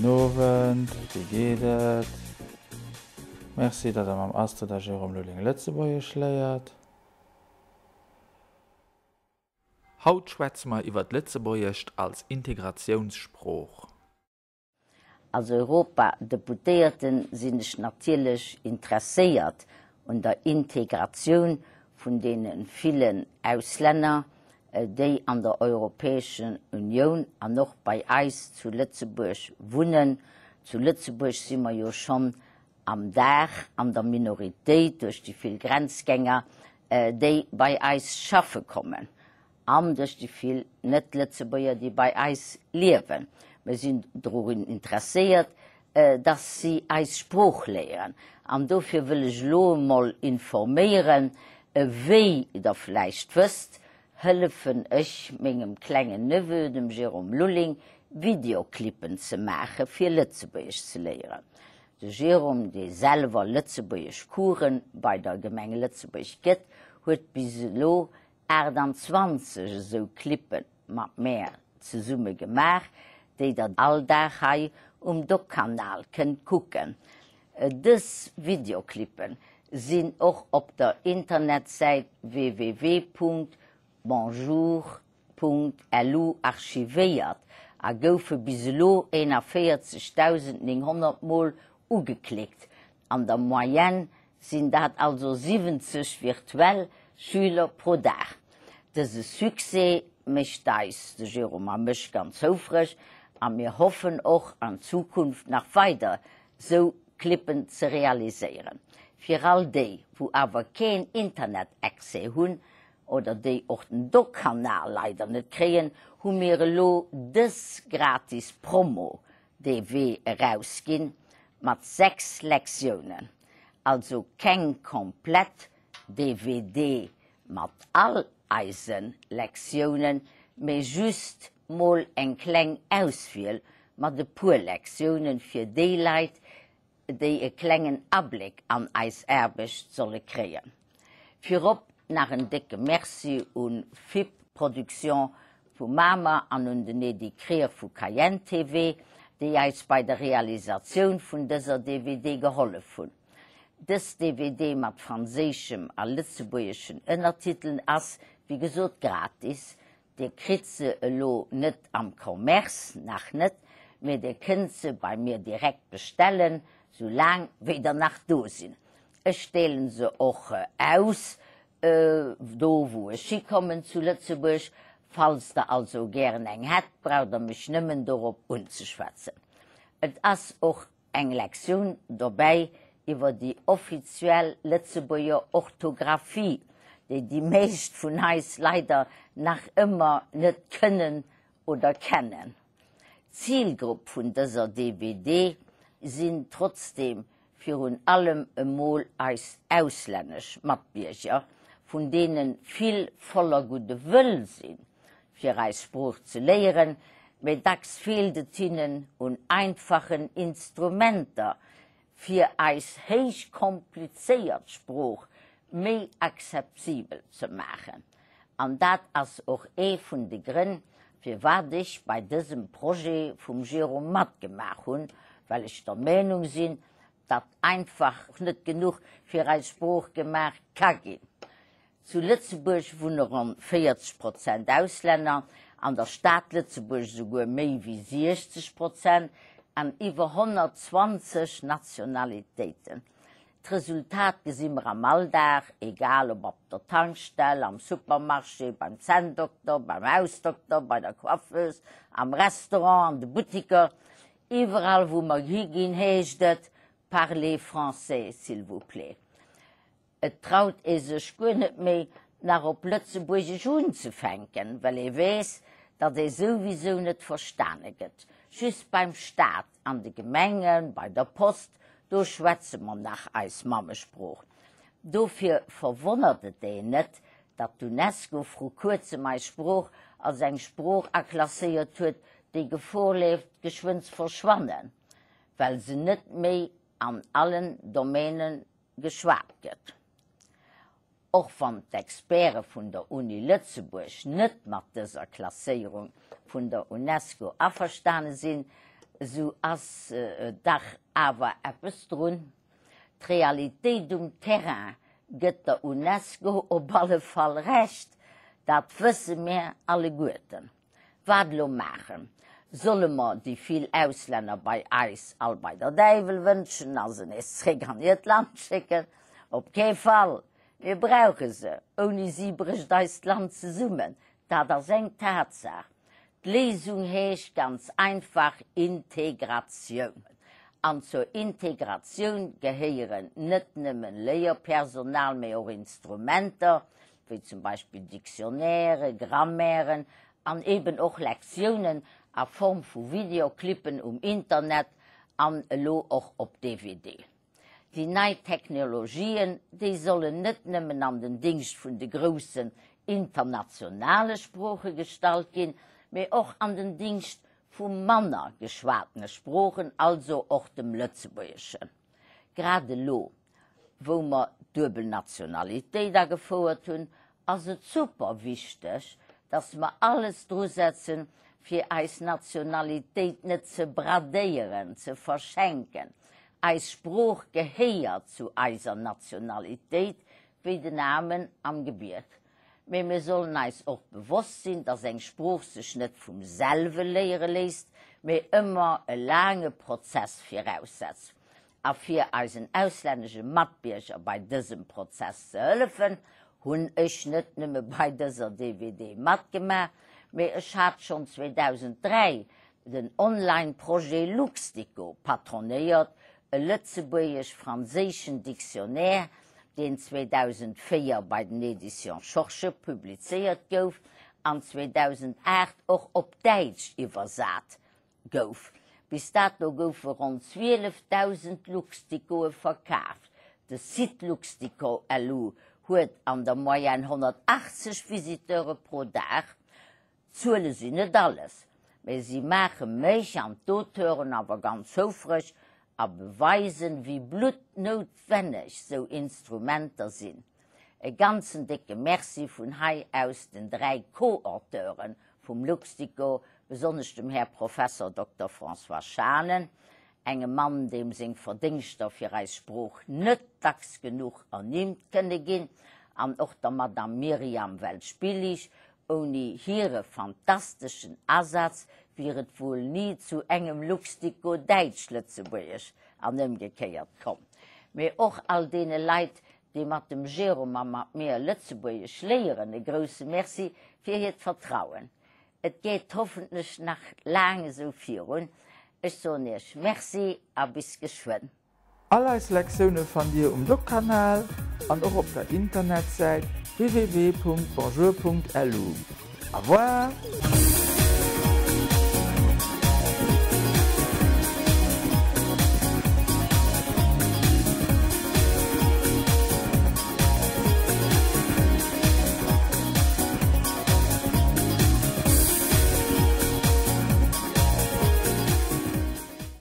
Gudden Owend, wéi geet et? Merci, datt der mam Astrid a Jérôme Lulling Lëtzebuergesch léiert. Haut schwätze mer iwwer d'Lëtzebuergescht als Integratiounssprooch. Als Europadeputéierten sinn ech natierlech interesséiert un der Integratioun vun deene villen Auslänner, déi an der Europäeschen Unioun an och bei eis zu Lëtzebuerg wunnen. Zu Lëtzebuerg si mer jo schonn am Dag an der Minoritéit duerch déi vill Grenzgänger, déi bei eis schaffe kommen. An duerch déi vill Net-Lëtzebuerger, déi bei eis liewen. Mir sinn dorun interesséiert, dass si eis Sprooch léieren. An dofir wëll ech elo emol informéieren. Wéi Der vläicht wësst, hëllefen ech mengem klengen Neveu, dem Jérôme Lulling, Videoclippen ze maache fir Lëtzebuergesch ze léieren. De Jérôme, dee selwer Lëtzebuergesch-Coursen bei der Gemeng Lëtzebuerg gëtt, huet bis elo 28 esou Clippe mat mär zesumme gemaach, déi der all Dag hei um Doc-Kanal kënnt kucken. Dës Videoclippen sinn och op der Internetsäit www.bonjour.lu archivéiert a goufe bis elo 41.900 Mol ugeklickt. An der Moyenne sinn dat also 70 virtuell Schüler pro Dag. Dëse Succès mécht eis, de Jérôme a mech, ganz houfreg a mir hoffen och an Zukunft nach weider sou Clippen ze realiséieren. Fir all déi, wou awer keen Internet-Accès hunn oder déi och den Doc-Kanal leider net kréien, hu mir elo dës gratis Promo dee Wee erausginn, mat 6 Lektiounen, also keng komplett DVD mat all eise Lektiounen, mee just mol eng kleng Auswiel mat e puer Lektiounen fir déi Leit, déi e klengen Abléck an eis Aarbecht solle kréien. Virop nach en décke Merci un Fip Production vu Mamer an un den Edy Krier vu Cayenne TV, déi eis bei der Realisatioun vun dëser DVD gehollef hunn. Dës DVD mat franséischem a lëtzebuergeschen Ënnertiteln ass, wéi gesot, gratis. Dir kritt se elo net am Commerce, nach net, mee dir kënnt se bei mir direkt bestellen, sou laang wéi der nach do sinn. Ech deelen se och aus, do wou ech hikommen zu Lëtzebuerg. Falls der also gären eng hätt, braucht der mech nëmmen dorop unzeschwätzen. Et ass och eng Lektioun dobäi iwwer déi offiziell Lëtzebuerger Orthografie, déi déi meescht vun eis leider nach ëmmer net kënnen oder kennen. D'Zilgrupp vun dëser DVD sinn trotzdeem virun allem emol eis auslännesch Matbierger, vun deene vill voller gudde Wëll sinn, fir eis Sprooch ze léieren, mee dacks feelt et hinnen un einfachen Instrumenter, fir eis héich komplizéiert Sprooch méi akzeptibel ze maachen. An dat ass och ee vun de Grënn, firwat ech bei dësem Projet vum Jérôme matgemaach hunn, well ech der Meenung sinn, datt einfach net genuch fir eis Sprooch gemaach ka ginn. Zu Lëtzebuerg wunne ronn 40 Prozent Auslänner, an der Stad Lëtzebuerg esouguer méi wéi 60 Prozent, an iwwer 120 Nationalitéiten. D'Resultat gesi mer am Alldag, egal ob op der Tankstell, am Supermarché, beim Zänndokter, beim Hausdokter, bei der Coiffeuse, am Restaurant, an de Buttiker. Iwwerall wou mer higinn heescht et, Parlez français, s'il vous plaît. Et traut ee sech guer net méi, nach op Lëtzebuergesch unzefänken, well ee weess, datt ee souwisou net verstane gëtt. Just beim Staat, an de Gemengen, bei der Post, do schwätze mer nach eis Mammesprooch. Dofir verwonnert et een net, datt d'UNESCO vru kuerzem eis Sprooch als eng Sprooch aklasséiert huet, déi Gefor leeft, geschwënn ze verschwannen, well se net méi an allen Domäne geschwat gëtt. Och wann d'Experte vun der Uni Lëtzebuerg net mat dëser Klasséierung vun der UNESCO averstane sinn. Esou ass dach awer eppes drun. D'Realitéit um Terrain gëtt der Unesco op alle Fall Recht, dat wësse mir alleguerten. Wat elo maachen? Solle mer déi vill Auslänner bei eis all bei der Däiwel wënschen a se nees zréck an hiert Land schécken? Op kee Fall! Mir brauche se! Ouni si brécht eist Land zesummen, dat ass eng Tatsaach. D'Léisung heescht ganz einfach Integratioun. An zur Integratioun gehéieren net nëmmen Léierpersonal, mee och Instrumenter, wéi zum Beispill Dictionnairen, Grammairen an eben och Lektiounen a Form vu Videoclippen um Internet an elo och op DVD. Déi nei Technologien, déi sollen net nëmmen an den Dingscht vun de groussen internationale Sprooche gestallt ginn, mee och an den Dingscht vu manner geschwatene Sproochen, also och dem Lëtzebuergeschen. Grad elo, wou mer d'duebel Nationalitéit agefouert hunn, ass et super wichteg, dass mer alles drusetzen, fir eis Nationalitéit net ze bradéieren, ze verschenken. Eis Sprooch gehéiert zu eiser Nationalitéit wéi den Amen am Gebiet. Mee mir sollen eis och bewosst sinn, dass eng Sprooch sech net vum selwe léiere léisst, mee ëmmer e laange Prozess viraussetzt. A fir eisen auslännesche Matbierger bei dësem Prozess ze hëllefen, hunn ech net nëmme bei dëser DVD matgemaach, mee ech hat schonn 2003 den Online-Projet Luxdico patronéiert, e lëtzebuergesch-franséischen Dictionnaire, deen 2004 bei den Editions Schorche publizéiert gouf an 2008 och op Däitsch iwwersat gouf. Bis dato goufe ronn 12.000 Luxdicoe verkaaft. De Site Luxdico.lu huet an der Moyenne 180 Visiteure pro Dag. D'Zuele sinn net alles, mä si maache mech an d'Auteuren awer ganz houfreg a beweisen, wéi bluttnoutwenneg sou Instrumenter sinn. E ganzen décke Merci vun hei aus den 3 Co-Auteuren vum Luxdico, besonnesch dem Här Professor Dokter François Schanen, engem Mann, deem seng Verdéngschter fir eis Sprooch net dacks genuch ernimmt kënne ginn, an och der Madame Myriam Welsch-Billig, ouni hire fantasteschen Asaz wier et wuel ni zu engem Luxdico Däitsch-Lëtzebuergesch an ëmgekéiert komm. Mee och all deene Leit, déi mat dem Jérôme a mat mir Lëtzebuergesch léieren, e grousse Merci fir hiert Vertrauen. Et geet hoffentlech nach laang esou virun. Ech soen Iech Merci a bis geschwënn. All eis Lektioune fannt Dir um Doc-Kanal an och op der Internetsäit www.bonjour.lu. Au revoir!